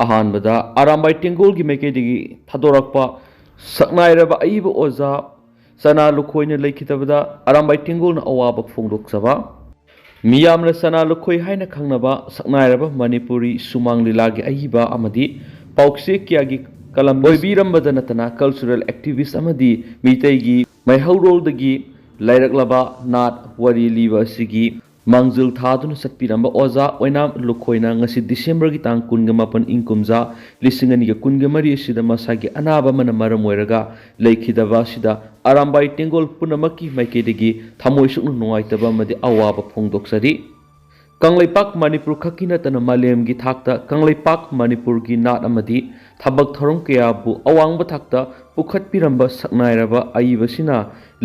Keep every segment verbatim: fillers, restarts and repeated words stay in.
ꯑꯍꯥꯟꯕꯗ ꯑꯔꯥꯝꯕꯥꯏ ꯇꯦꯡꯒꯣꯜꯒꯤ ꯃꯥꯏꯀꯩꯗꯒꯤ ꯊꯥꯗꯣꯔꯛꯄ ꯁꯛꯅꯥꯏꯔꯕ ꯑꯏꯕ ꯑꯣꯖꯥ ꯆꯅꯥ ꯂꯨꯈꯣꯏꯅ ꯂꯩꯈꯤꯗꯕꯗ ꯑꯔꯥꯝꯕꯥꯏ ꯇꯦꯡꯒꯣꯜꯅ ꯑꯋꯥꯕ ꯐꯣꯡꯗꯣꯛꯆꯕ꯫ ꯃꯤꯌꯥꯝꯅ ꯆꯅꯥ ꯂꯨꯈꯣꯏ ꯍꯥꯏꯅ ꯈꯪꯅꯕ ꯁꯛꯅꯥꯏꯔꯕ ꯃꯅꯤꯄꯨꯔꯤ ꯁꯨꯃꯥꯡ ꯂꯤꯂꯥꯒꯤ ꯑꯏꯕ ꯑꯃꯗꯤ ꯄꯥꯎꯆꯦ ꯀꯌꯥꯒꯤ ꯀꯂꯝ ꯑꯣꯏꯕꯤꯔꯝꯕꯗ ꯅꯠꯇꯅ cultural activist ꯑꯃꯗꯤ ꯃꯤꯇꯩꯒꯤ ꯃꯩꯍꯧꯔꯣꯜꯗꯒꯤ ꯂꯩꯔꯛꯂꯕ ꯅꯥꯠ ꯋꯥꯔꯤ ꯂꯤꯕ ꯑꯁꯤꯒꯤ ꯃꯥꯡꯖꯤꯜ ꯊꯥꯗꯨꯅ ꯆꯠꯄꯤꯔꯝꯕ ꯑꯣꯖꯥ ꯑꯣꯏꯅꯥꯝ ꯂꯨꯈꯣꯏꯅ ꯉꯁꯤ ꯗꯤꯁꯦꯝꯕꯔꯒꯤ ꯇꯥꯡ ꯀꯨꯟꯒ ꯃꯥꯄꯟ, ꯏꯪ ꯀꯨꯝꯖꯥ ꯂꯤꯁꯤꯡ ꯑꯅꯤꯒ ꯀꯨꯟꯒ ꯃꯔꯤ ꯑꯁꯤꯗ ꯃꯁꯥꯒꯤ ꯑꯅꯥꯕ ꯑꯃꯅ ꯃꯔꯝ ꯑꯣꯏꯔꯒ ꯂꯩꯈꯤꯗꯕ ꯑꯁꯤꯗ ꯑꯔꯥꯝꯕꯥꯏ ꯇꯦꯡꯒꯣꯜ ꯄꯨꯝꯅꯃꯛꯀꯤ ꯃꯥꯏꯀꯩꯗꯒꯤ ꯊꯃꯣꯏ ꯁꯣꯛꯅ ꯅꯨꯡꯉꯥꯏꯇꯕ ꯑꯃꯗꯤ ꯑꯋꯥꯕ ꯐꯣꯡꯗꯣꯛꯆꯔꯤ꯫ ꯀꯪꯂꯩꯄꯥꯛ ꯃꯅꯤꯄꯨꯔ ꯈꯛꯀꯤ ꯅꯠꯇꯅ ꯃꯥꯂꯦꯝꯒꯤ ꯊꯥꯛꯇ ꯀꯪꯂꯩꯄꯥꯛ ꯃꯅꯤꯄꯨꯔꯒꯤ ꯅꯥꯠ ꯑꯃꯗꯤ ꯊꯕꯛ ꯊꯧꯔꯝ ꯀꯌꯥꯕꯨ ꯑꯋꯥꯡꯕ ꯊꯥꯛꯇ ꯄꯨꯈꯠꯄꯤꯔꯝꯕ ꯁꯛꯅꯥꯏꯔꯕ ꯑꯏꯕꯁꯤꯅ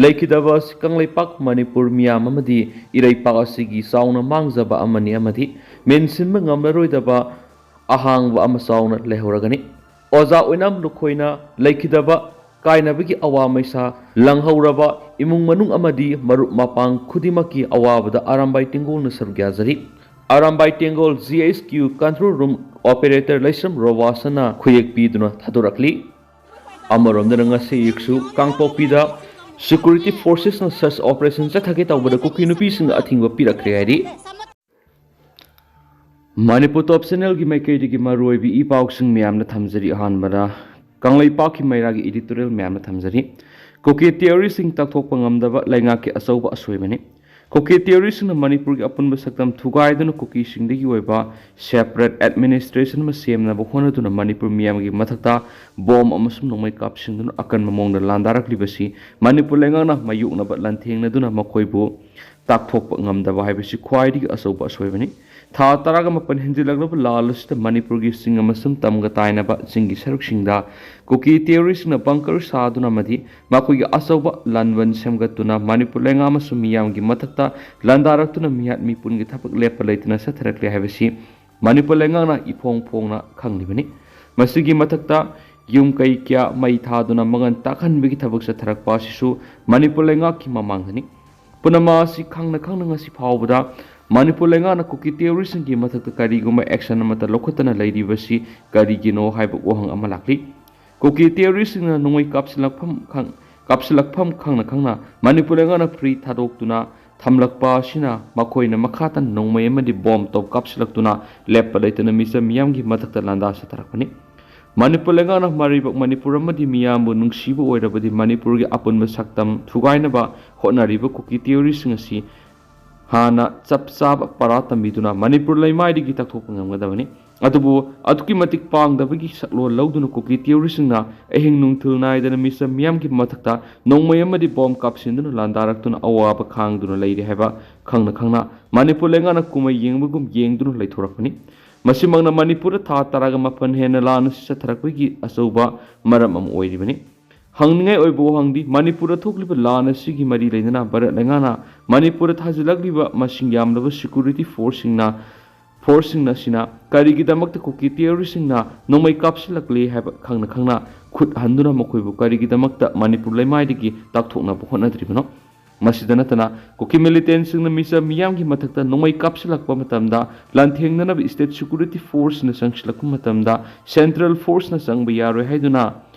ꯂꯩꯈꯤꯗꯕ ꯑꯁꯤ ꯀꯪꯂꯩꯄꯥꯛ ꯃꯅꯤꯄꯨꯔ ꯃꯤꯌꯥꯝ ꯑꯃꯗꯤ ꯏꯔꯩꯄꯥꯛ ꯑꯁꯤꯒꯤ ꯆꯥꯎꯅ ꯃꯥꯡꯖꯕ ꯑꯃꯅꯤ ꯑꯃꯗꯤ ꯃꯦꯟꯁꯤꯟꯕ ꯉꯝꯂꯔꯣꯏꯗꯕ ꯑꯍꯥꯡꯕ ꯑꯃ ꯆꯥꯎꯅ ꯂꯩꯍꯧꯔꯒꯅꯤ꯫ ꯑꯣꯖꯥ ꯑꯣꯏꯅꯥꯝ ꯂꯨꯈꯣꯏꯅ ꯂꯩꯈꯤꯗꯕ ꯀꯥꯏꯅꯕꯒꯤ ꯑꯋꯥ ꯃꯩꯁꯥ ꯂꯪꯍꯧꯔꯕ ꯏꯃꯨꯡ ꯃꯅꯨꯡ ꯑꯃꯗꯤ ꯃꯔꯨꯞ ꯃꯄꯥꯡ ꯈꯨꯗꯤꯡꯃꯛꯀꯤ ꯑꯋꯥꯕꯗ ꯑꯔꯥꯝꯕꯥꯏ ꯇꯦꯡꯒꯣꯜꯅ ꯁꯔꯨꯛ ꯌꯥꯖꯔꯤ꯫ Arambai ꯇꯦꯡꯒꯣꯜ G H Q control room operator ꯂꯩꯁ꯭ꯔꯝ ꯔꯣꯕꯥꯁꯅ ꯈꯨꯌꯦꯛ ꯄꯤꯗꯨꯅ ꯊꯥꯗꯣꯔꯛꯂꯤ꯫ ꯑꯃꯔꯣꯝꯗꯅ ꯉꯁꯤ ꯑꯌꯨꯛꯁꯨ ꯀꯥꯡꯄꯣꯛꯄꯤꯗ security forcesꯅ search operation ꯆꯠꯊꯒꯦ ꯇꯧꯕꯗ ꯀꯨꯀꯤ ꯅꯨꯄꯤꯁꯤꯡꯅ ꯑꯊꯤꯡꯕ ꯄꯤꯔꯛꯈ꯭ꯔꯦ ꯍꯥꯏꯔꯤ꯫ ꯃꯅꯤꯄꯨꯔ ꯇꯣꯞ ꯆꯦꯅꯦꯜꯒꯤ ꯃꯥꯏꯀꯩꯗꯒꯤ ꯃꯔꯨꯑꯣꯏꯕ ꯏ ꯄꯥꯎꯁꯤꯡ ꯃꯌꯥꯝꯅ ꯊꯝꯖꯔꯤ꯫ ꯑꯍꯥꯟꯕꯗ ꯀꯪꯂꯩꯄꯥꯛꯀꯤ ꯃꯩꯔꯥꯒꯤ editorial ꯃꯌꯥꯝꯅ ꯊꯝꯖꯔꯤ꯫ ꯀꯨꯀꯤ terroristꯁꯤꯡ ꯇꯛꯊꯣꯛꯄ ꯉꯝꯗꯕ ꯂꯩꯉꯥꯛꯀꯤ ꯑꯆꯧꯕ ꯑꯁꯣꯏꯕꯅꯤ꯫ ꯀꯨꯀꯤ terroristꯁꯤꯡꯅ ꯃꯅꯤꯄꯨꯔꯒꯤ ꯑꯄꯨꯟꯕ ꯁꯛꯇꯝ ꯊꯨꯒꯥꯏꯗꯨꯅ ꯀꯨꯀꯤꯁꯤꯡꯗꯒꯤ ꯑꯣꯏꯕ separate administration ꯑꯃ ꯁꯦꯝꯅꯕ ꯍꯣꯠꯅꯗꯨꯅ ꯃꯅꯤꯄꯨꯔ ꯃꯤꯌꯥꯝꯒꯤ ꯃꯊꯛꯇ bomb ꯑꯃꯁꯨꯡ ꯅꯣꯡꯃꯩ ꯀꯥꯞꯁꯤꯟꯗꯨꯅ ꯑꯀꯟꯕ ꯃꯑꯣꯡꯗ ꯂꯥꯟꯗꯥꯔꯛꯂꯤꯕꯁꯤ ꯃꯅꯤꯄꯨꯔ ꯂꯩꯉꯥꯛꯅ ꯃꯥꯌꯣꯛꯅꯕ ꯂꯥꯟꯊꯦꯡꯅꯗꯨꯅ ꯃꯈꯣꯏꯕꯨ ꯇꯥꯛꯊꯣꯛꯄ ꯉꯝꯗꯕ ꯍꯥꯏꯕꯁꯤ ꯈ꯭ꯋꯥꯏꯗꯒꯤ ꯑꯆꯧꯕ ꯑꯁꯣꯏꯕꯅꯤ꯫ ꯊꯥ ꯇꯔꯥꯒ ꯃꯥꯄꯟ ꯍꯦꯟꯖꯤꯜꯂꯛꯂꯕ ꯂꯥꯜ ꯑꯁꯤꯗ ꯃꯅꯤꯄꯨꯔꯒꯤ ꯆꯤꯡ ꯑꯃꯁꯨꯡ ꯇꯝꯒ ꯇꯥꯏꯅꯕ ꯆꯤꯡꯒꯤ ꯁꯔꯨꯛꯁꯤꯡꯗ ꯀꯨꯀꯤ terroristꯁꯤꯡꯅ bunker ꯁꯥꯗꯨꯅ ꯑꯃꯗꯤ ꯃꯈꯣꯏꯒꯤ ꯑꯆꯧꯕ ꯂꯥꯟꯕꯟ ꯁꯦꯝꯒꯠꯇꯨꯅ ꯃꯅꯤꯄꯨꯔ ꯂꯩꯉꯥꯛ ꯑꯃꯁꯨꯡ ꯃꯤꯌꯥꯝꯒꯤ ꯃꯊꯛꯇ ꯂꯥꯟꯗꯥꯔꯛꯇꯨꯅ ꯃꯤꯍꯥꯠ ꯃꯤꯄꯨꯟꯒꯤ ꯊꯕꯛ ꯂꯦꯞꯄ ꯂꯩꯇꯅ ꯆꯠꯊꯔꯛꯂꯦ ꯍꯥꯏꯕꯁꯤ ꯃꯅꯤꯄꯨꯔ ꯂꯩꯉꯥꯛꯅ ꯏꯐꯣꯡ ꯐꯣꯡꯅ ꯈꯪꯂꯤꯕꯅꯤ꯫ ꯃꯁꯤꯒꯤ ꯃꯊꯛꯇ ꯌꯨꯝ ꯀꯩ ꯀꯌꯥ ꯃꯩ ꯊꯥꯗꯨꯅ ꯃꯉꯟ ꯇꯥꯛꯍꯟꯕꯒꯤ ꯊꯕꯛ ꯆꯠꯊꯔꯛꯄ ꯑꯁꯤꯁꯨ ꯃꯅꯤꯄꯨꯔ ꯂꯩꯉꯥꯛꯀꯤ ꯃꯃꯥꯡꯗꯅꯤ꯫ ꯄꯨꯝꯅꯃꯛ ꯑꯁꯤ ꯈꯪꯅ ꯈꯪꯅ ꯉꯁꯤ ꯐꯥꯎꯕꯗ ꯃꯅꯤꯄꯨꯔ ꯂꯩꯉꯥꯛꯅ ꯀꯨꯀꯤ ꯇꯦꯔꯣꯔꯤꯁꯁꯤꯡꯒꯤ ꯃꯊꯛꯇ ꯀꯔꯤꯒꯨꯝꯕ action ꯑꯃꯠꯇ ꯂꯧꯈꯠꯇꯅ ꯂꯩꯔꯤꯕꯁꯤ ꯀꯔꯤꯒꯤꯅꯣ ꯍꯥꯏꯕ ꯋꯥꯍꯪ ꯑꯃ ꯂꯥꯛꯂꯤ꯫ ꯀꯨꯀꯤ ꯇꯦꯔꯣꯔꯤꯁꯁꯤꯡꯅ ꯅꯣꯡꯃꯩ ꯀꯥꯞꯁꯤꯜꯂꯛꯐꯝ ꯈꯪ-, ꯀꯥꯞꯁꯤꯜꯂꯛꯐꯝ ꯈꯪꯅ ꯈꯪꯅ ꯃꯅꯤꯄꯨꯔ ꯂꯩꯉꯥꯛꯅ free ꯊꯥꯗꯣꯛꯇꯨꯅ ꯊꯝꯂꯛꯄ ꯑꯁꯤꯅ ꯃꯈꯣꯏꯅ ꯃꯈꯥ ꯇꯥꯅ ꯅꯣꯡꯃꯩ ꯑꯃꯗꯤ bomb top ꯀꯥꯞꯁꯤꯜꯂꯛꯇꯨꯅ ꯂꯦꯞꯄ ꯂꯩꯇꯅ ꯃꯤꯆꯝ ꯃꯤꯌꯥꯝꯒꯤ ꯃꯊꯛꯇ ꯂꯥꯟꯗꯥ ꯁꯥꯊꯔꯛꯄꯅꯤ꯫ ꯃꯅꯤꯄꯨꯔ ꯂꯩꯉꯥꯛꯅ ꯃꯔꯩꯕꯥꯛ ꯃꯅꯤꯄꯨꯔ ꯑꯃꯗꯤ ꯃꯤꯌꯥꯝꯕꯨ ꯅꯨꯡꯁꯤꯕ ꯑꯣꯏꯔꯕꯗꯤ ꯃꯅꯤꯄꯨꯔꯒꯤ ꯑꯄꯨꯟꯕ ꯁꯛꯇꯝ ꯊꯨꯒꯥꯏꯅꯕ ꯍꯣꯠꯅꯔꯤꯕ ꯀꯨꯀꯤ ꯇꯦꯔꯣꯔꯤꯁꯁꯤꯡ ꯑꯁꯤ ꯍꯥꯟꯅ ꯆꯞ ꯆꯥꯕ ꯄꯔꯥ ꯇꯝꯕꯤꯗꯨꯅ ꯃꯅꯤꯄꯨꯔ ꯂꯩꯃꯥꯏꯗꯒꯤ ꯇꯛꯊꯣꯛꯄ ꯉꯝꯒꯗꯕꯅꯤ꯫ ꯑꯗꯨꯕꯨ ꯑꯗꯨꯛꯀꯤ ꯃꯇꯤꯛ ꯄꯥꯡꯗꯕꯒꯤ ꯁꯛꯂꯣꯟ ꯂꯧꯗꯨꯅ ꯀꯨꯀꯤ ꯇꯦꯔꯣꯔꯤꯁꯁꯤꯡꯅ ꯑꯍꯤꯡ ꯅꯨꯡꯊꯤꯜ ꯅꯥꯏꯗꯅ ꯃꯤꯆꯝ ꯃꯤꯌꯥꯝꯒꯤ ꯃꯊꯛꯇ ꯅꯣꯡꯃꯩ ꯑꯃꯗꯤ bomb ꯀꯥꯞꯁꯤꯟꯗꯨꯅ ꯂꯥꯟꯗꯥꯔꯛꯇꯨꯅ ꯑꯋꯥꯕ ꯈꯥꯡꯗꯨꯅ ꯂꯩꯔꯤ ꯍꯥꯏꯕ ꯈꯪꯅ ꯈꯪꯅ ꯃꯅꯤꯄꯨꯔ ꯂꯩꯉꯥꯛꯅ ꯀꯨꯝꯍꯩ ꯌꯦꯡꯕꯒꯨꯝ ꯌꯦꯡꯗꯨꯅ ꯂꯩꯊꯣꯔꯛꯄꯅꯤ꯫ ꯃꯁꯤꯃꯛꯅ ꯃꯅꯤꯄꯨꯔꯗ ꯊꯥ ꯇꯔꯥꯒ ꯃꯥꯄꯟ ꯍꯦꯟꯅ ꯂꯥꯟ ꯑꯁꯤ ꯆꯠꯊꯔꯛꯄꯒꯤ ꯑꯆꯧꯕ ꯃꯔꯝ ꯑꯃ ꯑꯣꯏꯔꯤꯕꯅꯤ꯫ ꯍꯪꯅꯤꯡꯉꯥꯏ ꯑꯣꯏꯕ ꯋꯥꯍꯪꯗꯤ, ꯃꯅꯤꯄꯨꯔꯗ ꯊꯣꯛꯂꯤꯕ ꯂꯥꯟ ꯑꯁꯤꯒꯤ ꯃꯔꯤ ꯂꯩꯅꯅ ꯚꯥꯔꯠ ꯂꯩꯉꯥꯛꯅ ꯃꯅꯤꯄꯨꯔꯗ ꯊꯥꯖꯤꯜꯂꯛꯂꯤꯕ ꯃꯁꯤꯡ ꯌꯥꯝꯂꯕ security forceꯁꯤꯡꯅ, forceꯁꯤꯡ ꯑꯁꯤꯅ ꯀꯔꯤꯒꯤꯗꯃꯛꯇ ꯀꯨꯀꯤ ꯇꯦꯔꯣꯔꯤꯁꯁꯤꯡꯅ ꯅꯣꯡꯃꯩ ꯀꯥꯞꯁꯤꯜꯂꯛꯂꯤ ꯍꯥꯏꯕ ꯈꯪꯅ ꯈꯪꯅ ꯈꯨꯠ ꯍꯟꯗꯨꯅ ꯃꯈꯣꯏꯕꯨ ꯀꯔꯤꯒꯤꯗꯃꯛꯇ ꯃꯅꯤꯄꯨꯔ ꯂꯩꯃꯥꯏꯗꯒꯤ ꯇꯥꯛꯊꯣꯛꯅꯕ ꯍꯣꯠꯅꯗ꯭ꯔꯤꯕꯅꯣ? ꯃꯁꯤꯗ ꯅꯠꯇꯅ ꯀꯨꯀꯤ militantꯁꯤꯡꯅ ꯃꯤꯆꯝ ꯃꯤꯌꯥꯝꯒꯤ ꯃꯊꯛꯇ ꯅꯣꯡꯃꯩ ꯀꯥꯞꯁꯤꯜꯂꯛꯄ ꯃꯇꯝꯗ ꯂꯥꯟꯊꯦꯡꯅꯅꯕ state security forceꯅ ꯆꯪꯁꯤꯜꯂꯛꯄ ꯃꯇꯝꯗ central forceꯅ ꯆꯪꯕ ꯌꯥꯔꯣꯏ ꯍꯥꯏꯗꯨꯅ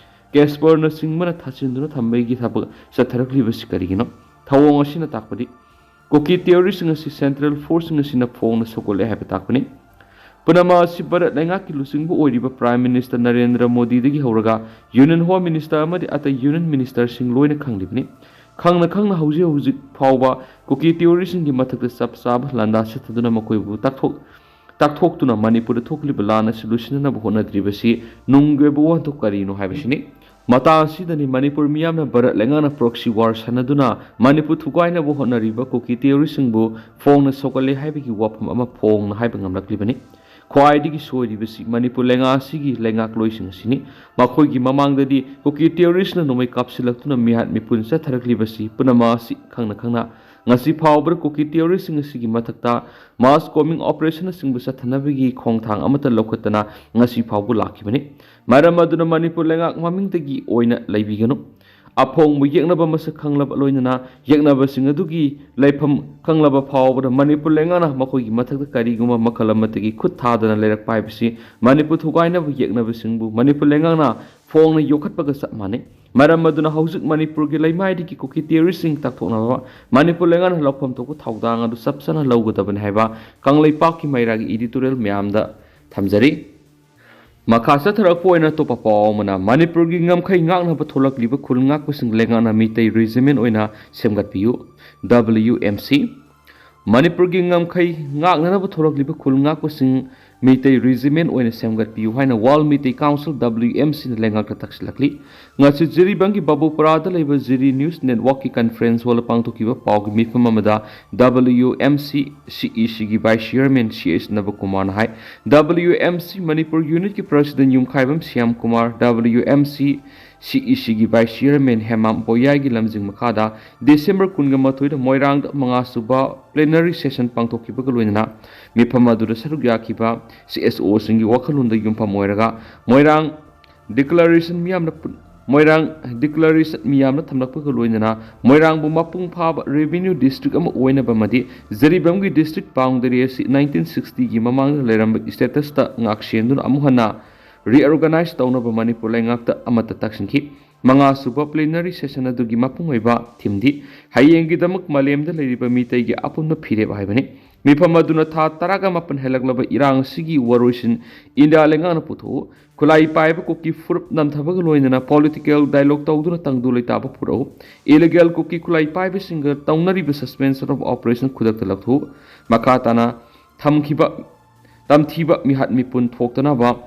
ꯀꯦꯁꯄꯔꯅꯆꯤꯡꯕꯅ ꯊꯥꯖꯤꯟꯗꯨꯅ ꯊꯝꯕꯒꯤ ꯊꯕꯛ ꯆꯠꯊꯔꯛꯂꯤꯕꯁꯤ ꯀꯔꯤꯒꯤꯅꯣ? ꯊꯧꯑꯣꯡ ꯑꯁꯤꯅ ꯇꯥꯛꯄꯗꯤ ꯀꯨꯀꯤ ꯇꯦꯔꯣꯔꯤꯁꯁꯤꯡ ꯑꯁꯤ central forceꯁꯤꯡ ꯑꯁꯤꯅ ꯐꯣꯡꯅ ꯁꯧꯒꯠꯂꯦ ꯍꯥꯏꯕ ꯇꯥꯛꯄꯅꯤ꯫ ꯄꯨꯝꯅꯃꯛ ꯑꯁꯤ ꯚꯥꯔꯠ ꯂꯩꯉꯥꯛꯀꯤ ꯂꯨꯆꯤꯡꯕ ꯑꯣꯏꯔꯤꯕ Prime Minister ꯅꯔꯦꯟꯗ꯭ꯔ ꯃꯣꯗꯤꯗꯒꯤ ꯍꯧꯔꯒ Union Home Minister ꯑꯃꯗꯤ ꯑꯇꯩ Union Ministerꯁꯤꯡ ꯂꯣꯏꯅ ꯈꯪꯂꯤꯕꯅꯤ꯫ ꯈꯪꯅ ꯈꯪꯅ ꯍꯧꯖꯤꯛ ꯍꯧꯖꯤꯛ ꯐꯥꯎꯕ ꯀꯨꯀꯤ ꯇꯦꯔꯣꯔꯤꯁꯁꯤꯡꯒꯤ ꯃꯊꯛꯇ ꯆꯞ ꯆꯥꯕ ꯂꯥꯟꯗꯥ ꯆꯠꯊꯗꯨꯅ ꯃꯈꯣꯏꯕꯨ ꯇꯥꯛꯊꯣꯛ-, ꯇꯥꯛꯊꯣꯛꯇꯨꯅ ꯃꯅꯤꯄꯨꯔꯗ ꯊꯣꯛꯂꯤꯕ ꯂꯥꯟ ꯑꯁꯤ ꯂꯣꯏꯁꯤꯟꯅꯅꯕ ꯍꯣꯠꯅꯗ꯭ꯔꯤꯕꯁꯤ ꯅꯨꯡꯒꯤ ꯑꯣꯏꯕ ꯋꯥꯍꯟꯊꯣꯛ ꯀꯔꯤꯅꯣ ꯍꯥꯏꯕꯁꯤꯅꯤ꯫ ꯃꯇꯥꯡ ꯑꯁꯤꯗꯅꯤ ꯃꯅꯤꯄꯨꯔ ꯃꯤꯌꯥꯝꯅ ꯚꯥꯔꯠ ꯂꯩꯉꯥꯛꯅ proxy war ꯁꯥꯟꯅꯗꯨꯅ ꯃꯅꯤꯄꯨꯔ ꯊꯨꯒꯥꯏꯅꯕ ꯍꯣꯠꯅꯔꯤꯕ ꯀꯨꯀꯤ ꯇꯦꯔꯣꯔꯤꯁꯁꯤꯡꯕꯨ ꯐꯣꯡꯅ ꯁꯧꯒꯠꯂꯦ ꯍꯥꯏꯕꯒꯤ ꯋꯥꯐꯝ ꯑꯃ ꯐꯣꯡꯅ ꯍꯥꯏꯕ ꯉꯝꯂꯛꯂꯤꯕꯅꯤ꯫ ꯈ꯭ꯋꯥꯏꯗꯒꯤ ꯁꯣꯏꯔꯤꯕꯁꯤ ꯃꯅꯤꯄꯨꯔ ꯂꯩꯉꯥꯛ ꯑꯁꯤꯒꯤ ꯂꯩꯉꯥꯛꯂꯣꯏꯁꯤꯡ ꯑꯁꯤꯅꯤ꯫ ꯃꯈꯣꯏꯒꯤ ꯃꯃꯥꯡꯗꯗꯤ ꯀꯨꯀꯤ ꯇꯦꯔꯣꯔꯤꯁꯅ ꯅꯣꯡꯃꯩ ꯀꯥꯞꯁꯤꯜꯂꯛꯇꯨꯅ ꯃꯤꯍꯥꯠ ꯃꯤꯄꯨꯟ ꯆꯠꯊꯔꯛꯂꯤꯕꯁꯤ ꯄꯨꯝꯅꯃꯛ ꯑꯁꯤ ꯈꯪꯅ ꯈꯪꯅ ꯉꯁꯤ ꯐꯥꯎꯕꯗ ꯀꯨꯀꯤ ꯇꯦꯔꯣꯔꯤꯁꯁꯤꯡ ꯑꯁꯤꯒꯤ ꯃꯊꯛꯇ mass combing operationꯅꯆꯤꯡꯕ ꯆꯠꯊꯅꯕꯒꯤ ꯈꯣꯡꯊꯥꯡ ꯑꯃꯠꯇ ꯂꯧꯈꯠꯇꯅ ꯉꯁꯤ ꯐꯥꯎꯕ ꯂꯥꯛꯈꯤꯕꯅꯤ꯫ ꯃꯔꯝ ꯑꯗꯨꯅ ꯃꯅꯤꯄꯨꯔ ꯂꯩꯉꯥꯛ ꯃꯃꯤꯡꯗꯒꯤ ꯑꯣꯏꯅ ꯂꯩꯕꯤꯒꯅꯨ꯫ ꯑꯐꯣꯡꯕ ꯌꯦꯛꯅꯕ ꯃꯁꯛ ꯈꯪꯂꯕ ꯂꯣꯏꯅꯅ ꯌꯦꯛꯅꯕꯁꯤꯡ ꯑꯗꯨꯒꯤ ꯂꯩꯐꯝ ꯈꯪꯂꯕ ꯐꯥꯎꯕꯗ ꯃꯅꯤꯄꯨꯔ ꯂꯩꯉꯥꯛꯅ ꯃꯈꯣꯏꯒꯤ ꯃꯊꯛꯇ ꯀꯔꯤꯒꯨꯝꯕ ꯃꯈꯜ ꯑꯃꯠꯇꯒꯤ ꯈꯨꯠ ꯊꯥꯗꯅ ꯂꯩꯔꯛꯄ ꯍꯥꯏꯕꯁꯤ ꯃꯅꯤꯄꯨꯔ ꯊꯨꯒꯥꯏꯅꯕ ꯌꯦꯛꯅꯕꯁꯤꯡꯕꯨ ꯃꯅꯤꯄꯨꯔ ꯂꯩꯉꯥꯛꯅ ꯐꯣꯡꯅ ꯌꯣꯛꯈꯠꯄꯒ ꯆꯞ ꯃꯥꯟꯅꯩ꯫ ꯃꯔꯝ ꯑꯗꯨꯅ ꯍꯧꯖꯤꯛ ꯃꯅꯤꯄꯨꯔꯒꯤ ꯂꯩꯃꯥꯏꯗꯒꯤ ꯀꯨꯀꯤ terroristꯁꯤꯡ ꯇꯥꯛꯊꯣꯛꯅꯕ ꯃꯅꯤꯄꯨꯔ ꯂꯩꯉꯥꯛꯅ ꯂꯧꯐꯝ ꯊꯣꯛꯄ ꯊꯧꯗꯥꯡ ꯑꯗꯨ ꯆꯞ ꯆꯥꯅ ꯂꯧꯒꯗꯕꯅꯤ ꯍꯥꯏꯕ ꯀꯪꯂꯩꯄꯥꯛꯀꯤ ꯃꯩꯔꯥꯒꯤ editorial ꯃꯌꯥꯝꯗ ꯊꯝꯖꯔꯤ꯫ ꯃꯈꯥ ꯆꯠꯊꯔꯛꯄ ꯑꯣꯏꯅ ꯑꯇꯣꯞꯄ ꯄꯥꯎ ꯑꯃꯅ, ꯃꯅꯤꯄꯨꯔꯒꯤ ꯉꯝꯈꯩ ꯉꯥꯛꯅꯕ ꯊꯣꯛꯂꯛꯂꯤꯕ ꯈꯨꯜ ꯉꯥꯛꯄꯁꯤꯡ ꯂꯩꯉꯥꯛꯅ ꯃꯤꯇꯩ regiment ꯑꯣꯏꯅ ꯁꯦꯝꯒꯠꯄꯤꯌꯨ, W M C꯫ ꯃꯅꯤꯄꯨꯔꯒꯤ ꯉꯝꯈꯩ ꯉꯥꯛꯅꯅꯕ ꯊꯣꯛꯂꯛꯂꯤꯕ ꯈꯨꯜ ꯉꯥꯛꯄꯁꯤꯡ ꯃꯤꯇꯩ regiment ꯑꯣꯏꯅ ꯁꯦꯝꯒꯠꯄꯤꯌꯨ ꯍꯥꯏꯅ World Meitei Council, W M Cꯅ ꯂꯩꯉꯥꯛꯇ ꯇꯛꯁꯤꯜꯂꯛꯂꯤ꯫ ꯉꯁꯤ ꯖꯤꯔꯤꯕꯥꯝꯒꯤ ꯕꯥꯕꯨꯄꯨꯔꯥꯗ ꯂꯩꯕ ꯖꯤꯔꯤ News Networkꯀꯤ conference hallꯗ ꯄꯥꯡꯊꯣꯛꯈꯤꯕ ꯄꯥꯎꯒꯤ ꯃꯤꯐꯝ ꯑꯃꯗ W M C C E Cꯒꯤ vice chairman C H ꯅꯕꯀꯨꯃꯥꯔꯅ ꯍꯥꯏ, W M C Manipur unitꯀꯤ president ꯌꯨꯝꯈꯥꯏꯕꯝ Shyam Kumar, W M C C E Cꯒꯤ vice chairman Hemam ꯄꯣꯌꯥꯏꯒꯤ ꯂꯝꯖꯤꯡ ꯃꯈꯥꯗ December ꯀꯨꯟꯒ ꯃꯥꯊꯣꯏꯗ ꯃꯣꯏꯔꯥꯡꯗ ꯃꯉꯥꯁꯨꯕ plenary session ꯄꯥꯡꯊꯣꯛꯈꯤꯕꯒ ꯂꯣꯏꯅꯅ ꯃꯤꯐꯝ ꯑꯗꯨꯗ ꯁꯔꯨꯛ ꯌꯥꯈꯤꯕ C S Oꯁꯤꯡꯒꯤ ꯋꯥꯈꯜꯂꯣꯟꯗ ꯌꯨꯝꯐꯝ ꯑꯣꯏꯔꯒ ꯃꯣꯏꯔꯥꯡ declaration ꯃꯤꯌꯥꯝꯅ ꯄꯨ-, ꯃꯣꯏꯔꯥꯡ declaration ꯃꯤꯌꯥꯝꯅ ꯊꯝꯂꯛꯄꯒ ꯂꯣꯏꯅꯅ ꯃꯣꯏꯔꯥꯡꯕꯨ ꯃꯄꯨꯡ ꯐꯥꯕ revenue district ꯑꯃ ꯑꯣꯏꯅꯕ ꯑꯃꯗꯤ ꯖꯤꯔꯤꯕꯥꯝꯒꯤ district boundary ꯑꯁꯤ nineteen sixtyꯒꯤ ꯃꯃꯥꯡꯗ ꯂꯩꯔꯝꯕ statusꯇ ꯉꯥꯛꯁꯦꯟꯗꯨꯅ ꯑꯃꯨꯛ ꯍꯟꯅ reorganize ꯇꯧꯅꯕ ꯃꯅꯤꯄꯨꯔ ꯂꯩꯉꯥꯛꯇ ꯑꯃꯠꯇ ꯇꯛꯁꯤꯟꯈꯤ꯫ ꯃꯉꯥꯁꯨꯕ plenary session ꯑꯗꯨꯒꯤ ꯃꯄꯨꯡ ꯑꯣꯏꯕ themeꯗꯤ ꯍꯌꯦꯡꯒꯤꯗꯃꯛ ꯃꯥꯂꯦꯝꯗ ꯂꯩꯔꯤꯕ ꯃꯤꯇꯩꯒꯤ ꯑꯄꯨꯟꯕ ꯐꯤꯔꯦꯞ ꯍꯥꯏꯕꯅꯤ꯫ ꯃꯤꯐꯝ ꯑꯗꯨꯅ ꯊꯥ ꯇꯔꯥꯒ ꯃꯥꯄꯟ ꯍꯦꯜꯂꯛꯂꯕ ꯏꯔꯥꯡ ꯑꯁꯤꯒꯤ ꯋꯥꯔꯣꯏꯁꯤꯟ ꯏꯟꯗꯤꯌꯥ ꯂꯩꯉꯥꯛꯅ ꯄꯨꯊꯣꯛꯎ, ꯈꯨꯠꯂꯥꯏ ꯄꯥꯏꯕ ꯀꯨꯀꯤ ꯐꯨꯔꯨꯞ ꯅꯝꯊꯕꯒ ꯂꯣꯏꯅꯅ political dialogue ꯇꯧꯗꯨꯅ ꯇꯪꯗꯨ ꯂꯩꯇꯥꯕ ꯄꯨꯔꯛꯎ, illegal ꯀꯨꯀꯤ ꯈꯨꯠꯂꯥꯏ ꯄꯥꯏꯕꯁꯤꯡꯒ ꯇꯧꯅꯔꯤꯕ suspension of operation ꯈꯨꯗꯛꯇ ꯂꯧꯊꯣꯛꯎ, ꯃꯈꯥ ꯇꯥꯅ ꯊꯝꯈꯤꯕ ꯇꯝꯊꯤꯕ ꯃꯤꯍꯥꯠ ꯃꯤꯄꯨꯟ ꯊꯣꯛꯇꯅꯕ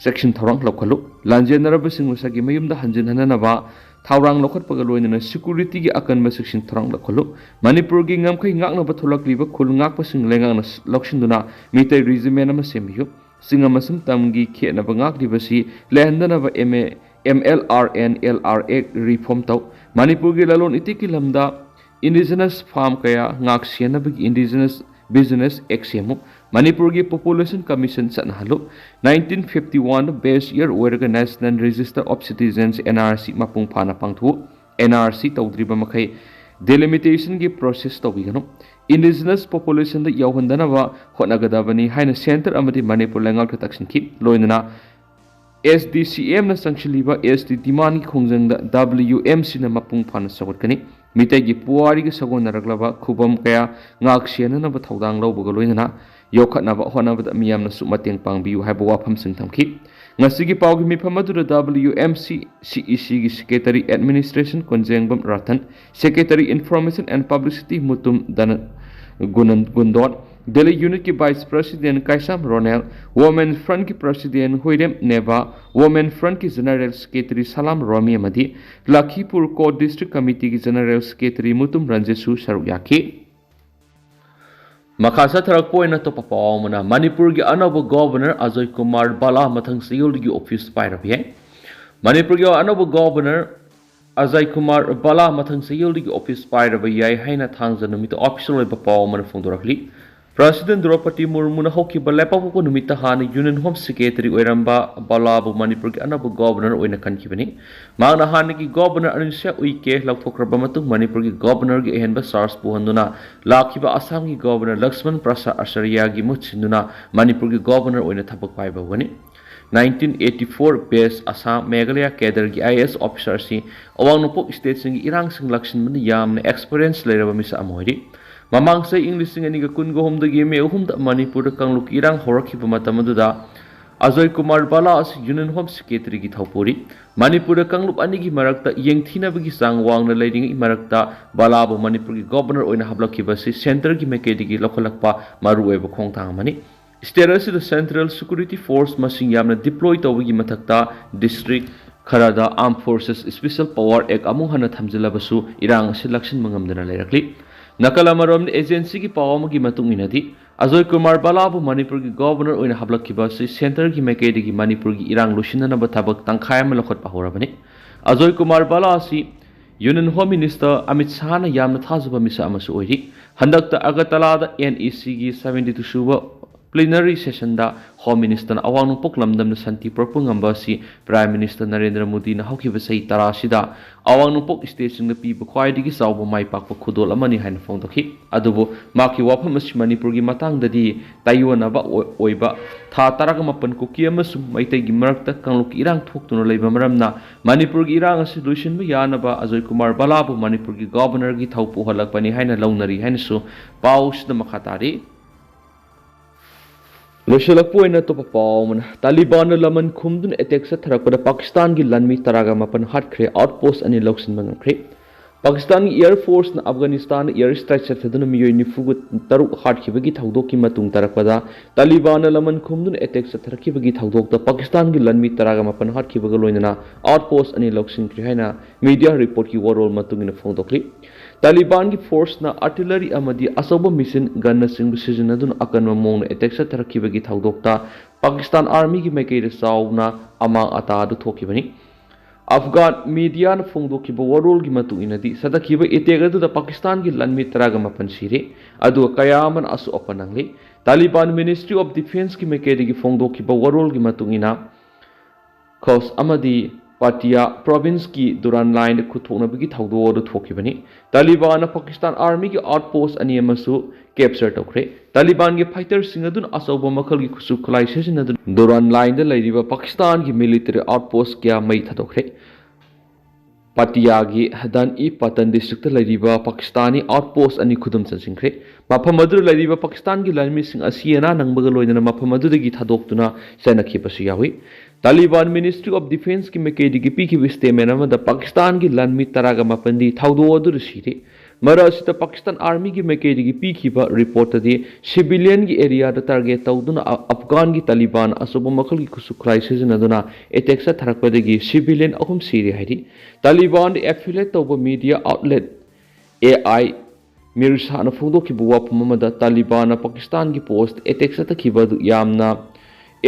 ꯆꯦꯛꯁꯤꯟ ꯊꯧꯔꯥꯡ ꯂꯧꯈꯠꯂꯨ꯫ ꯂꯥꯟꯖꯦꯟꯅꯔꯕꯁꯤꯡ ꯃꯁꯥꯒꯤ ꯃꯌꯨꯝꯗ ꯍꯟꯖꯤꯟꯍꯟꯅꯅꯕ ꯊꯧꯔꯥꯡ ꯂꯧꯈꯠꯄꯒ ꯂꯣꯏꯅꯅ securityꯒꯤ ꯑꯀꯟꯕ ꯆꯦꯛꯁꯤꯟ ꯊꯧꯔꯥꯡ ꯂꯧꯈꯠꯂꯨ꯫ ꯃꯅꯤꯄꯨꯔꯒꯤ ꯉꯝꯈꯩ ꯉꯥꯛꯅꯕ ꯊꯣꯛꯂꯛꯂꯤꯕ ꯈꯨꯜ ꯉꯥꯛꯄꯁꯤꯡ ꯂꯩꯉꯥꯛꯅ ꯂꯧꯁꯤꯟꯗꯨꯅ ꯃꯤꯇꯩ regiment ꯑꯃ ꯁꯦꯝꯕꯤꯌꯨ꯫ ꯆꯤꯡ ꯑꯃꯁꯨꯡ ꯇꯝꯒꯤ ꯈꯦꯠꯅꯕ ꯉꯥꯛꯂꯤꯕꯁꯤ ꯂꯩꯍꯟꯗꯅꯕ M A, M L R and L R Act reform ꯇꯧ꯫ ꯃꯅꯤꯄꯨꯔꯒꯤ ꯂꯂꯣꯟ ꯏꯇꯤꯛꯀꯤ ꯂꯝꯗ indigenous farm ꯀꯌꯥ ꯉꯥꯛ ꯁꯦꯟꯅꯕꯒꯤ Indigenous Business Act ꯁꯦꯝꯃꯨ꯫ ꯃꯅꯤꯄꯨꯔꯒꯤ Population Commission ꯆꯠꯅꯍꯜꯂꯨ꯫ Nineteen fifty one base year ꯑꯣꯏꯔꯒ National Register of Citizens, N R C, ꯃꯄꯨꯡ ꯐꯥꯅ ꯄꯥꯡꯊꯣꯛꯎ꯫ N R C ꯇꯧꯗ꯭ꯔꯤꯕ ꯃꯈꯩ delimitationꯒꯤ process ꯇꯧꯕꯤꯒꯅꯨ꯫ Indigenous populationꯗ ꯌꯧꯍꯟꯗꯅꯕ ꯍꯣꯠꯅꯒꯗꯕꯅꯤ ꯍꯥꯏꯅ centre ꯑꯃꯗꯤ ꯃꯅꯤꯄꯨꯔ ꯂꯩꯉꯥꯛꯇ ꯇꯛꯁꯤꯟꯈꯤ꯫ ꯂꯣꯏꯅꯅ S D C Mꯅ ꯆꯪꯁꯤꯜꯂꯤꯕ S T demandꯒꯤ ꯈꯣꯡꯖꯪꯗ W M Cꯅ ꯃꯄꯨꯡ ꯐꯥꯅ ꯁꯧꯒꯠꯀꯅꯤ꯫ ꯃꯤꯇꯩꯒꯤ ꯄꯨꯋꯥꯔꯤꯒ ꯁꯥꯒꯣꯟꯅꯔꯛꯂꯕ ꯈꯨꯕꯝ ꯀꯌꯥ ꯉꯥꯛ ꯁꯦꯟꯅꯅꯕ ꯊꯧꯗꯥꯡ ꯂꯧꯕꯒ ꯂꯣꯏꯅꯅ ꯌꯣꯛꯈꯠꯅꯕ ꯍꯣꯠꯅꯕꯗ ꯃꯤꯌꯥꯝꯅꯁꯨ ꯃꯇꯦꯡ ꯄꯥꯡꯕꯤꯌꯨ ꯍꯥꯏꯕ ꯋꯥꯐꯝꯁꯤꯡ ꯊꯝꯈꯤ꯫ ꯉꯁꯤꯒꯤ ꯄꯥꯎꯒꯤ ꯃꯤꯐꯝ ꯑꯗꯨꯗ W M C C E Cꯒꯤ Secretary Administration ꯀꯣꯟꯖꯦꯡꯕꯝ Ratan, Secretary Information and Publicity Mutum ꯗꯅ-, ꯒꯨꯅꯟ-, ꯒꯨꯟꯗꯣꯠ, Delhi Unitꯀꯤ Vice President ꯀꯥꯏꯁꯥꯝ Ronel, Women Frontꯀꯤ President ꯍꯨꯏꯔꯦꯝ ꯅꯦꯕꯥ, Women Frontꯀꯤ General Secretary ꯁꯂꯥꯝ ꯔꯣꯃꯤ ꯑꯃꯗꯤ ꯂꯈꯤꯄꯨꯔ Core District Committeeꯒꯤ General Secretary Mutum ꯔꯟꯖꯤꯠꯁꯨ ꯁꯔꯨꯛ ꯌꯥꯈꯤ꯫ ꯃꯈꯥ ꯆꯠꯊꯔꯛꯄ ꯑꯣꯏꯅ ꯑꯇꯣꯞꯄ ꯄꯥꯎ ꯑꯃꯅ, ꯃꯅꯤꯄꯨꯔꯒꯤ ꯑꯅꯧꯕ Governor ꯑꯖꯣꯏ ꯀꯨꯃꯥꯔ ꯕꯂꯥ ꯃꯊꯪ ꯆꯌꯣꯜꯗꯒꯤ office ꯄꯥꯏꯔꯕ ꯌꯥꯏ꯫ ꯃꯅꯤꯄꯨꯔꯒꯤ ꯑꯅꯧꯕ Governor ꯑꯖꯣꯏ ꯀꯨꯃꯥꯔ ꯕꯂꯥ ꯃꯊꯪ ꯆꯌꯣꯜꯗꯒꯤ office ꯄꯥꯏꯔꯕ ꯌꯥꯏ ꯍꯥꯏꯅ ꯊꯥꯡꯖ ꯅꯨꯃꯤꯠꯇ official ꯑꯣꯏꯕ ꯄꯥꯎ ꯑꯃꯅ ꯐꯣꯡꯗꯣꯔꯛꯂꯤ꯫ President ꯗ꯭ꯔꯧꯄꯗꯤ ꯃꯨꯔꯃꯨꯅ ꯍꯧꯈꯤꯕ ꯂꯩꯕꯥꯛꯄꯣꯛꯄ ꯅꯨꯃꯤꯠꯇ ꯍꯥꯟꯅ Union Home Secretary ꯑꯣꯏꯔꯝꯕ ꯕꯂꯥꯕꯨ ꯃꯅꯤꯄꯨꯔꯒꯤ ꯑꯅꯧꯕ Governor ꯑꯣꯏꯅ ꯈꯟꯈꯤꯕꯅꯤ꯫ ꯃꯍꯥꯛꯅ ꯍꯥꯟꯅꯒꯤ Governor ꯑꯅꯤꯁꯥ ꯎꯏꯀꯦ ꯂꯧꯊꯣꯛꯈ꯭ꯔꯕ ꯃꯇꯨꯡ ꯃꯅꯤꯄꯨꯔꯒꯤ Governorꯒꯤ ꯑꯍꯦꯟꯕ charge ꯄꯨꯍꯟꯗꯨꯅ ꯂꯥꯛꯈꯤꯕ ꯑꯁꯥꯝꯒꯤ Governor ꯂꯛꯁꯃꯟ ꯄ꯭ꯔꯁꯥꯗ ꯑꯆꯥꯔꯌꯥꯒꯤ ꯃꯍꯨꯠ ꯁꯤꯟꯗꯨꯅ ꯃꯅꯤꯄꯨꯔꯒꯤ Governor ꯑꯣꯏꯅ ꯊꯕꯛ ꯄꯥꯏꯕ ꯍꯧꯒꯅꯤ꯫ Nineteen eighty four batch Assam Meghalaya cadreꯒꯤ I A S officerꯁꯤꯡ ꯑꯋꯥꯡ ꯅꯣꯡꯄꯣꯛ stateꯁꯤꯡꯒꯤ ꯏꯔꯥꯡꯁꯤꯡ ꯂꯥꯛꯁꯤꯟꯕꯗ ꯌꯥꯝꯅ experience ꯂꯩꯔꯕ ꯃꯤꯁꯛ ꯑꯃ ꯑꯣꯏꯔꯤ꯫ ꯃꯃꯥꯡ ꯆꯍꯤ ꯏꯪ ꯂꯤꯁꯤꯡ ꯑꯅꯤꯒ ꯀꯨꯟꯒ ꯑꯍꯨꯝꯗꯒꯤ ꯃꯦ ꯑꯍꯨꯝꯗ ꯃꯅꯤꯄꯨꯔꯗ ꯀꯥꯡꯂꯨꯞꯀꯤ ꯏꯔꯥꯡ ꯍꯧꯔꯛꯈꯤꯕ ꯃꯇꯝ ꯑꯗꯨꯗ ꯑꯖꯣꯏ ꯀꯨꯃꯥꯔ ꯕꯂꯥ ꯑꯁꯤ Union Home Secretaryꯒꯤ ꯊꯧ ꯄꯨꯔꯤ꯫ ꯃꯅꯤꯄꯨꯔꯗ ꯀꯥꯡꯂꯨꯞ ꯑꯅꯤꯒꯤ ꯃꯔꯛꯇ ꯌꯦꯡꯊꯤꯅꯕꯒꯤ ꯆꯥꯡ ꯋꯥꯡꯅ ꯂꯩꯔꯤꯉꯩ ꯃꯔꯛꯇ ꯕꯂꯥꯕꯨ ꯃꯅꯤꯄꯨꯔꯒꯤ Governor ꯑꯣꯏꯅ ꯍꯥꯞꯂꯛꯈꯤꯕ ꯑꯁꯤ centreꯒꯤ ꯃꯥꯏꯀꯩꯗꯒꯤ ꯂꯧꯈꯠꯂꯛꯄ ꯃꯔꯨꯑꯣꯏꯕ ꯈꯣꯡꯊꯥꯡ ꯑꯃꯅꯤ꯫ State ꯑꯁꯤꯗ Central Security Force ꯃꯁꯤꯡ ꯌꯥꯝꯅ deploy ꯇꯧꯕꯒꯤ ꯃꯊꯛꯇ district ꯈꯔꯗ Armed Forces Special Power Act ꯑꯃꯨꯛ ꯍꯟꯅ ꯊꯝꯖꯤꯜꯂꯕꯁꯨ ꯏꯔꯥꯡ ꯑꯁꯤ ꯂꯥꯛꯁꯤꯟꯕ ꯉꯝꯗꯅ ꯂꯩꯔꯛꯂꯤ꯫ ꯅꯥꯀꯜ ꯑꯃꯔꯣꯝꯗ agencyꯒꯤ ꯄꯥꯎ ꯑꯃꯒꯤ ꯃꯇꯨꯡ ꯏꯟꯅꯗꯤ, ꯑꯖꯣꯏ ꯀꯨꯃꯥꯔ ꯕꯂꯥꯕꯨ ꯃꯅꯤꯄꯨꯔꯒꯤ Governor ꯑꯣꯏꯅ ꯍꯥꯞꯂꯛꯈꯤꯕ ꯑꯁꯤ centreꯒꯤ ꯃꯥꯏꯀꯩꯗꯒꯤ ꯃꯅꯤꯄꯨꯔꯒꯤ ꯏꯔꯥꯡ ꯂꯣꯏꯁꯤꯟꯅꯅꯕ ꯊꯕꯛ ꯇꯪꯈꯥꯏ ꯑꯃ ꯂꯧꯈꯠꯄ ꯍꯧꯔꯕꯅꯤ꯫ ꯑꯖꯣꯏ ꯀꯨꯃꯥꯔ ꯕꯂꯥ ꯑꯁꯤ Union Home Minister ꯑꯃꯤꯠ ꯁꯥꯍꯅ ꯌꯥꯝꯅ ꯊꯥꯖꯕ ꯃꯤꯁꯛ ꯑꯃꯁꯨ ꯑꯣꯏꯔꯤ꯫ ꯍꯟꯗꯛꯇ ꯑꯒꯔꯇꯂꯥꯗ N E Cꯒꯤ seventy two ꯁꯨꯕ Plenary session ꯗ Home Minister ꯅ ꯑꯋꯥꯡ ꯅꯣꯡꯄꯣꯛ ꯂꯝꯗꯝꯗ ꯁꯥꯟꯇꯤ ꯄꯨꯔꯛꯄ ꯉꯝꯕ ꯑꯁꯤ Prime Minister ꯅꯔꯦꯟꯗ꯭ꯔ ꯃꯣꯗꯤꯅ ꯍꯧꯈꯤꯕ ꯆꯍꯤ ꯇꯔꯥ ꯑꯁꯤꯗ ꯑꯋꯥꯡ ꯅꯣꯡꯄꯣꯛ state ꯁꯤꯡꯗ ꯄꯤꯕ ꯈ꯭ꯋꯥꯏꯗꯒꯤ ꯆꯥꯎꯕ ꯃꯥꯏ ꯄꯥꯛꯄ ꯈꯨꯗꯣꯜ ꯑꯃꯅꯤ ꯍꯥꯏꯅ ꯐꯣꯡꯗꯣꯛꯈꯤ꯫ ꯑꯗꯨꯕꯨ ꯃꯍꯥꯛꯀꯤ ꯋꯥꯐꯝ ꯑꯁꯤ ꯃꯅꯤꯄꯨꯔꯒꯤ ꯃꯇꯥꯡꯗꯗꯤ ꯇꯥꯏꯑꯣꯟꯅꯕ ꯑꯣꯏ-, ꯑꯣꯏꯕ ꯊꯥ ꯇꯔꯥꯒ ꯃꯥꯄꯟ ꯀꯨꯀꯤ ꯑꯃꯁꯨꯡ ꯃꯩꯇꯩꯒꯤ ꯃꯔꯛꯇ ꯀꯥꯡꯂꯨꯞꯀꯤ ꯏꯔꯥꯡ ꯊꯣꯛꯇꯨꯅ ꯂꯩꯕ ꯃꯔꯝꯅ ꯃꯅꯤꯄꯨꯔꯒꯤ ꯏꯔꯥꯡ ꯑꯁꯤ ꯂꯣꯏꯁꯤꯟꯕ ꯌꯥꯅꯕ ꯑꯖꯣꯏ ꯀꯨꯃꯥꯔ ꯕꯂꯥꯕꯨ ꯃꯅꯤꯄꯨꯔꯒꯤ Governor ꯒꯤ ꯊꯧ ꯄꯨꯍꯜꯂꯛꯄꯅꯤ ꯍꯥꯏꯅ ꯂꯧꯅꯔꯤ ꯍꯥꯏꯅꯁꯨ ꯄꯥꯎꯁꯤꯗ ꯃꯈꯥ ꯇꯥꯔꯤ꯫ ꯂꯣꯏꯁꯤꯜꯂꯛꯄ ꯑꯣꯏꯅ ꯑꯇꯣꯞꯄ ꯄꯥꯎ ꯑꯃꯅ, ꯇꯥꯂꯤꯕꯥꯟꯅ ꯂꯃꯟ ꯈꯨꯝꯗꯨꯅ attack ꯆꯠꯊꯔꯛꯄꯗ ꯄꯥꯀꯤꯁꯇꯥꯟꯒꯤ ꯂꯥꯟꯃꯤ ꯇꯔꯥꯒ ꯃꯥꯄꯟ ꯍꯥꯠꯈ꯭ꯔꯦ, outpost ꯑꯅꯤ ꯂꯧꯁꯤꯟꯕ ꯉꯝꯈ꯭ꯔꯦ꯫ ꯄꯥꯀꯤꯁꯇꯥꯟꯒꯤ Air Force ꯅ ꯑꯐꯒꯥꯅꯤꯁꯇꯥꯟꯗ air strike ꯆꯠꯊꯗꯨꯅ ꯃꯤꯑꯣꯏ ꯅꯤꯐꯨꯒ ꯇꯔꯨꯛ ꯍꯥꯠꯈꯤꯕꯒꯤ ꯊꯧꯗꯣꯛꯀꯤ ꯃꯇꯨꯡ ꯇꯥꯔꯛꯄꯗ, ꯇꯥꯂꯤꯕꯥꯟꯅ ꯂꯃꯟ ꯈꯨꯝꯗꯨꯅ attack ꯆꯠꯊꯔꯛꯈꯤꯕꯒꯤ ꯊꯧꯗꯣꯛꯇ ꯄꯥꯀꯤꯁꯇꯥꯟꯒꯤ ꯂꯥꯟꯃꯤ ꯇꯔꯥꯒ ꯃꯥꯄꯟ ꯍꯥꯠꯈꯤꯕꯒ ꯂꯣꯏꯅꯅ outpost ꯑꯅꯤ ꯂꯧꯁꯤꯟꯈ꯭ꯔꯦ ꯍꯥꯏꯅ media report ꯀꯤ ꯋꯥꯔꯣꯜ ꯃꯇꯨꯡ ꯏꯟꯅ ꯐꯣꯡꯗꯣꯛꯂꯤ꯫ ꯇꯥꯂꯤꯕꯥꯟꯒꯤ force ꯅ artillery ꯑꯃꯗꯤ ꯑꯆꯧꯕ machine gun ꯅꯆꯤꯡꯕ ꯁꯤꯖꯤꯟꯅꯗꯨꯅ ꯑꯀꯟꯕ ꯃꯑꯣꯡꯗ attack ꯆꯠꯊꯔꯛꯈꯤꯕꯒꯤ ꯊꯧꯗꯣꯛꯇ ꯄꯥꯀꯤꯁꯇꯥꯟ Army ꯒꯤ ꯃꯥꯏꯀꯩꯗ ꯆꯥꯎꯅ ꯑꯃꯥꯡ ꯑꯇꯥ ꯑꯗꯨ ꯊꯣꯛꯈꯤꯕꯅꯤ꯫ ꯑꯐꯒꯥꯟ media ꯅ ꯐꯣꯡꯗꯣꯛꯈꯤꯕ ꯋꯥꯔꯣꯜꯒꯤ ꯃꯇꯨꯡ ꯏꯟꯅꯗꯤ, ꯆꯠꯊꯈꯤꯕ attack ꯑꯗꯨꯗ ꯄꯥꯀꯤꯁꯇꯥꯟꯒꯤ ꯂꯥꯟꯃꯤ ꯇꯔꯥꯒ ꯃꯥꯄꯟ ꯁꯤꯔꯦ, ꯑꯗꯨꯒ ꯀꯌꯥ ꯑꯃꯅ ꯑꯁꯣꯛ ꯑꯄꯟ ꯅꯪꯂꯤ꯫ ꯇꯥꯂꯤꯕꯥꯟ Ministry of Defence ꯀꯤ ꯃꯥꯏꯀꯩꯗꯒꯤ ꯐꯣꯡꯗꯣꯛꯈꯤꯕ ꯋꯥꯔꯣꯜꯒꯤ ꯃꯇꯨꯡ ꯏꯟꯅ, ꯈꯣꯁ ꯑꯃꯗꯤ ꯄꯥꯇꯤꯌꯥ province ꯀꯤ Durand Line ꯗ ꯈꯨꯠꯊꯣꯛꯅꯕꯒꯤ ꯊꯧꯗꯣꯛ ꯑꯗꯨ ꯊꯣꯛꯈꯤꯕꯅꯤ꯫ ꯇꯥꯂꯤꯕꯥꯟꯅ ꯄꯥꯀꯤꯁꯇꯥꯟ Army ꯒꯤ outpost ꯑꯅꯤ ꯑꯃꯁꯨ capture ꯇꯧꯈ꯭ꯔꯦ꯫ ꯇꯥꯂꯤꯕꯥꯟꯒꯤ fighter ꯁꯤꯡ ꯑꯗꯨꯅ ꯑꯆꯧꯕ ꯃꯈꯜꯒꯤ ꯈꯨꯠꯁꯨ ꯈꯨꯠꯂꯥꯏ ꯁꯤꯖꯤꯟꯅꯗꯨꯅ Durand Line ꯗ ꯂꯩꯔꯤꯕ ꯄꯥꯀꯤꯁꯇꯥꯟꯒꯤ military outpost ꯀꯌꯥ ꯃꯩ ꯊꯥꯗꯣꯛꯈ꯭ꯔꯦ꯫ ꯄꯥꯇꯤꯌꯥꯒꯤ ꯙꯟ-ꯏ-ꯄꯇꯟ district ꯇ ꯂꯩꯔꯤꯕ ꯄꯥꯀꯤꯁꯇꯥꯅꯤ outpost ꯑꯅꯤ ꯈꯨꯗꯨꯝ ꯆꯟꯁꯤꯟꯈ꯭ꯔꯦ꯫ ꯃꯐꯝ ꯑꯗꯨꯗ ꯂꯩꯔꯤꯕ ꯄꯥꯀꯤꯁꯇꯥꯟꯒꯤ ꯂꯥꯟꯃꯤꯁꯤꯡ ꯑꯁꯤ ꯑꯅꯥ ꯅꯪꯕꯒ ꯂꯣꯏꯅꯅ ꯃꯐꯝ ꯑꯗꯨꯗꯒꯤ ꯊꯥꯗꯣꯛꯇꯨꯅ ꯆꯦꯟꯅꯈꯤꯕꯁꯨ ꯌꯥꯎꯏ꯫ ꯇꯥꯂꯤꯕꯥꯟ Ministry of Defence ꯀꯤ ꯃꯥꯏꯀꯩꯗꯒꯤ ꯄꯤꯈꯤꯕ statement ꯑꯃꯗ ꯄꯥꯀꯤꯁꯇꯥꯟꯒꯤ ꯂꯥꯟꯃꯤ ꯇꯔꯥꯒ ꯃꯥꯄꯟꯗꯤ ꯊꯧꯗꯣꯛ ꯑꯗꯨꯗ ꯁꯤꯔꯦ꯫ ꯃꯔꯛ ꯑꯁꯤꯗ ꯄꯥꯀꯤꯁꯇꯥꯟ Army ꯒꯤ ꯃꯥꯏꯀꯩꯗꯒꯤ ꯄꯤꯈꯤꯕ report ꯇꯗꯤ civilian ꯒꯤ area ꯗ target ꯇꯧꯗꯨꯅ ꯑ-, ꯑꯐꯒꯥꯟꯒꯤ ꯇꯥꯂꯤꯕꯥꯟ ꯑꯆꯧꯕ ꯃꯈꯜꯒꯤ ꯈꯨꯠꯁꯨ ꯈꯨꯠꯂꯥꯏ ꯁꯤꯖꯤꯟꯅꯗꯨꯅ attack ꯆꯠꯊꯔꯛꯄꯗꯒꯤ civilian ꯑꯍꯨꯝ ꯁꯤꯔꯦ ꯍꯥꯏꯔꯤ꯫ ꯇꯥꯂꯤꯕꯥꯟꯗ affiliate ꯇꯧꯕ media outlet ꯑꯦ ꯑꯥꯏ ꯃꯤꯔꯁꯥꯅ ꯐꯣꯡꯗꯣꯛꯈꯤꯕ ꯋꯥꯐꯝ ꯑꯃꯗ ꯇꯥꯂꯤꯕꯥꯟꯅ ꯄꯥꯀꯤꯁꯇꯥꯟꯒꯤ post attack ꯆꯠꯊꯈꯤꯕ ꯑꯗꯨ ꯌꯥꯝꯅ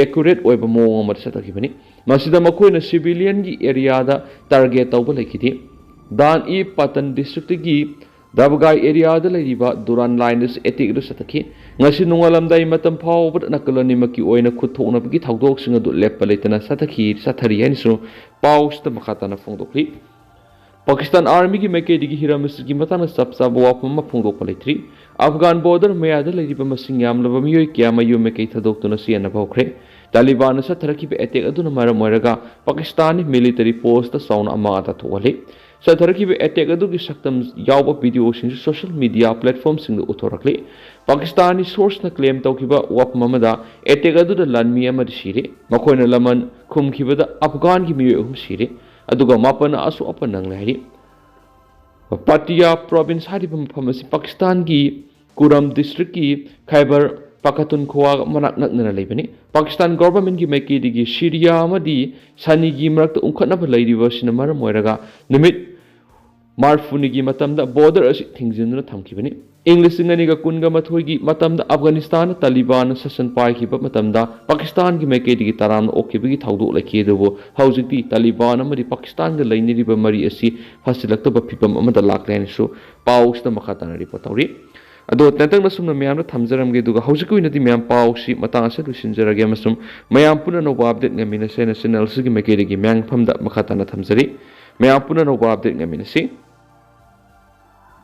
accurate ꯑꯣꯏꯕ ꯃꯑꯣꯡ ꯑꯃꯗ ꯆꯠꯊꯈꯤꯕꯅꯤ꯫ ꯃꯁꯤꯗ ꯃꯈꯣꯏꯅ civilian ꯒꯤ area ꯗ target ꯇꯧꯕ ꯂꯩꯈꯤꯗꯦ꯫ ꯙꯟ-ꯏ-ꯄꯇꯟ district ꯇꯒꯤ ꯗꯕꯒꯥꯏ ꯑꯦꯔꯤꯌꯥꯗ ꯂꯩꯔꯤꯕ ꯗꯨꯔꯥꯟ ꯂꯥꯏꯟ ꯑꯁꯤ ꯑꯦꯇꯦꯛ ꯑꯗꯨ ꯆꯠꯊꯈꯤ꯫ ꯉꯁꯤ ꯅꯣꯡꯉꯥꯜꯂꯝꯗꯥꯏ ꯃꯇꯝ ꯐꯥꯎꯕꯗ ꯅꯥꯀꯜ ꯑꯅꯤꯃꯛꯀꯤ ꯑꯣꯏꯅ ꯈꯨꯠ ꯊꯣꯛꯅꯕꯒꯤ ꯊꯧꯗꯣꯛꯁꯤꯡ ꯑꯗꯨ ꯂꯦꯞꯄ ꯂꯩꯇꯅ ꯆꯠꯊꯈꯤ, ꯆꯠꯊꯔꯤ ꯍꯥꯏꯅꯁꯨ ꯄꯥꯎꯁꯤꯗ ꯃꯈꯥ ꯇꯥꯅ ꯐꯣꯡꯗꯣꯛꯂꯤ꯫ ꯄꯥꯀꯤꯁꯇꯥꯟ ꯑꯥꯔꯃꯤꯒꯤ ꯃꯥꯏꯀꯩꯗꯒꯤ ꯍꯤꯔꯝ ꯑꯁꯤꯒꯤ ꯃꯇꯥꯡꯗ ꯆꯞ ꯆꯥꯕ ꯋꯥꯐꯝ ꯑꯃ ꯐꯣꯡꯗꯣꯛꯄ ꯂꯩꯇ꯭ꯔꯤ꯫ ꯑꯐꯒꯥꯟ ꯕꯣꯔꯗꯔ ꯃꯌꯥꯗ ꯂꯩꯔꯤꯕ ꯃꯁꯤꯡ ꯌꯥꯝꯂꯕ ꯃꯤꯑꯣꯏ ꯀꯌꯥ ꯃꯌꯨꯝ ꯃꯥꯏꯀꯩ ꯊꯥꯗꯣꯛꯇꯨꯅ ꯆꯦꯟꯅꯕ ꯍꯧꯈ꯭ꯔꯦ꯫ ꯇꯥꯂꯤꯕꯥꯟꯅ ꯆꯠꯊꯔꯛꯈꯤꯕ ꯑꯦꯇꯦꯛ ꯑꯗꯨꯅ ꯃꯔꯝ ꯑꯣꯏꯔꯒ ꯄꯥꯀꯤꯁꯇꯥꯟꯒꯤ ꯃꯤꯂꯤꯇꯔꯤ ꯐꯣꯔꯁꯇ ꯆꯥꯎꯅ ꯑꯃꯥꯡ ꯑꯇꯥ ꯊꯣꯛꯍꯜꯂꯤ꯫ ꯆꯠꯊꯔꯛꯈꯤꯕ ꯑꯦꯇꯦꯛ ꯑꯗꯨꯒꯤ ꯁꯛꯇꯝ ꯌꯥꯎꯕ ꯚꯤꯗꯤꯑꯣꯁꯤꯡꯁꯨ ꯁꯣꯁꯤꯌꯦꯜ ꯃꯤꯗꯤꯌꯥ ꯄ꯭ꯂꯦꯠꯐꯣꯔꯝꯁꯤꯡꯗ ꯎꯠꯊꯣꯔꯛꯂꯤ꯫ ꯄꯥꯀꯤꯁꯇꯥꯅꯤ ꯁꯣꯔꯁꯅ ꯀ꯭ꯂꯦꯝ ꯇꯧꯈꯤꯕ ꯋꯥꯐꯝ ꯑꯃꯗ, ꯑꯦꯇꯦꯛ ꯑꯗꯨꯗ ꯂꯥꯟꯃꯤ ꯑꯃꯗꯤ ꯁꯤꯔꯦ꯫ ꯃꯈꯣꯏꯅ ꯂꯃꯟ ꯈꯨꯝꯈꯤꯕꯗ ꯑꯐꯒꯥꯟꯒꯤ ꯃꯤꯑꯣꯏ ꯑꯍꯨꯝ ꯁꯤꯔꯦ, ꯑꯗꯨꯒ ꯃꯥꯄꯟꯅ ꯑꯁꯣꯛ ꯑꯄꯟ ꯅꯪꯂꯦ ꯍꯥꯏꯔꯤ꯫ ꯄꯥꯇꯤꯌꯥ ꯄ꯭ꯔꯣꯚꯤꯟꯁ ꯍꯥꯏꯔꯤꯕ ꯃꯐꯝ ꯑꯁꯤ ꯄꯥꯀꯤꯁꯇꯥꯟꯒꯤ ꯀꯨꯔꯝ ꯗꯤꯁꯇ꯭ꯔꯤꯛꯀꯤ ꯈꯥꯏꯕꯔ ꯄꯥꯈꯇꯨꯟꯈ꯭ꯋꯥꯒ ꯃꯅꯥꯛ ꯅꯛꯅꯅ ꯂꯩꯕꯅꯤ꯫ ꯄꯥꯀꯤꯁꯇꯥꯟ ꯒꯣꯚꯔꯟꯃꯦꯟꯠꯀꯤ ꯃꯥꯏꯀꯩꯗꯒꯤ ꯁꯤꯔꯤꯌꯥ ꯑꯃꯗꯤ ꯁꯅꯤꯒꯤ ꯃꯔꯛꯇ ꯎꯪꯈꯠꯅꯕ ꯂꯩꯔꯤꯕ ꯑꯁꯤꯅ ꯃꯔꯝ ꯑꯣꯏꯔꯒ ꯅꯨꯃꯤꯠ ꯃꯥꯔꯐꯨꯅꯤꯒꯤ ꯃꯇꯝꯗ ꯕꯣꯔꯗꯔ ꯑꯁꯤ ꯊꯤꯡꯖꯤꯟꯗꯨꯅ ꯊꯝꯈꯤꯕꯅꯤ꯫ ꯏꯪ ꯂꯤꯁꯤꯡ ꯑꯅꯤꯒ ꯀꯨꯟꯒ ꯃꯥꯊꯣꯏꯒꯤ ꯃꯇꯝꯗ ꯑꯐꯒꯥꯅꯤꯁꯇꯥꯟꯅ ꯇꯥꯂꯤꯕꯥꯟꯅ ꯁꯥꯁꯟ ꯄꯥꯏꯈꯤꯕ ꯃꯇꯝꯗ ꯄꯥꯀꯤꯁꯇꯥꯟꯒꯤ ꯃꯥꯏꯀꯩꯗꯒꯤ ꯇꯔꯥꯝꯅ ꯑꯣꯛꯈꯤꯕꯒꯤ ꯊꯧꯗꯣꯛ ꯂꯩꯈꯤ, ꯑꯗꯨꯕꯨ ꯍꯧꯖꯤꯛꯇꯤ ꯇꯥꯂꯤꯕꯥꯟ ꯑꯃꯗꯤ ꯄꯥꯀꯤꯁꯇꯥꯟꯒ ꯂꯩꯅꯔꯤꯕ ꯃꯔꯤ ꯑꯁꯤ ꯐꯠꯁꯤꯜꯂꯛꯇꯕ ꯐꯤꯕꯝ ꯑꯃꯗ ꯂꯥꯛꯂꯦ ꯍꯥꯏꯅꯁꯨ ꯄꯥꯎꯁꯤꯗ ꯃꯈꯥ ꯇꯥꯅ ꯔꯤꯄꯣꯔꯠ ꯇꯧꯔꯤ꯫ ꯑꯗꯣ ꯇꯦꯟꯇꯛꯅ ꯁꯨꯝꯅ ꯃꯌꯥꯝꯗ ꯊꯝꯖꯔꯝꯒꯦ, ꯑꯗꯨꯒ ꯍꯧꯖꯤꯛꯀꯤ ꯑꯣꯏꯅꯗꯤ ꯃꯌꯥꯝ ꯄꯥꯎꯁꯤ ꯃꯇꯥꯡ ꯑꯁꯤꯗ ꯂꯣꯏꯁꯤꯟꯖꯔꯒꯦ, ꯑꯃꯁꯨꯡ ꯃꯌꯥꯝ ꯄꯨꯟꯅ ꯑꯅꯧꯕ ꯑꯞꯗꯦꯠ ꯉꯥꯏꯃꯤꯟꯅꯁꯦ ꯍꯥꯏꯅ ꯆꯦꯅꯦꯜꯁꯤꯒꯤ ꯃꯥꯏꯀꯩꯗꯒꯤ ꯃꯌꯥꯝꯐꯝꯗ ꯃꯈꯥ ꯇꯥꯅ ꯊꯝꯖꯔꯤ꯫ ꯃꯌꯥꯝ ꯄꯨꯟꯅ ꯑꯅꯧꯕ ꯑꯞꯗꯦꯠ ꯉꯥꯏꯃꯤꯟꯅꯁꯤ꯫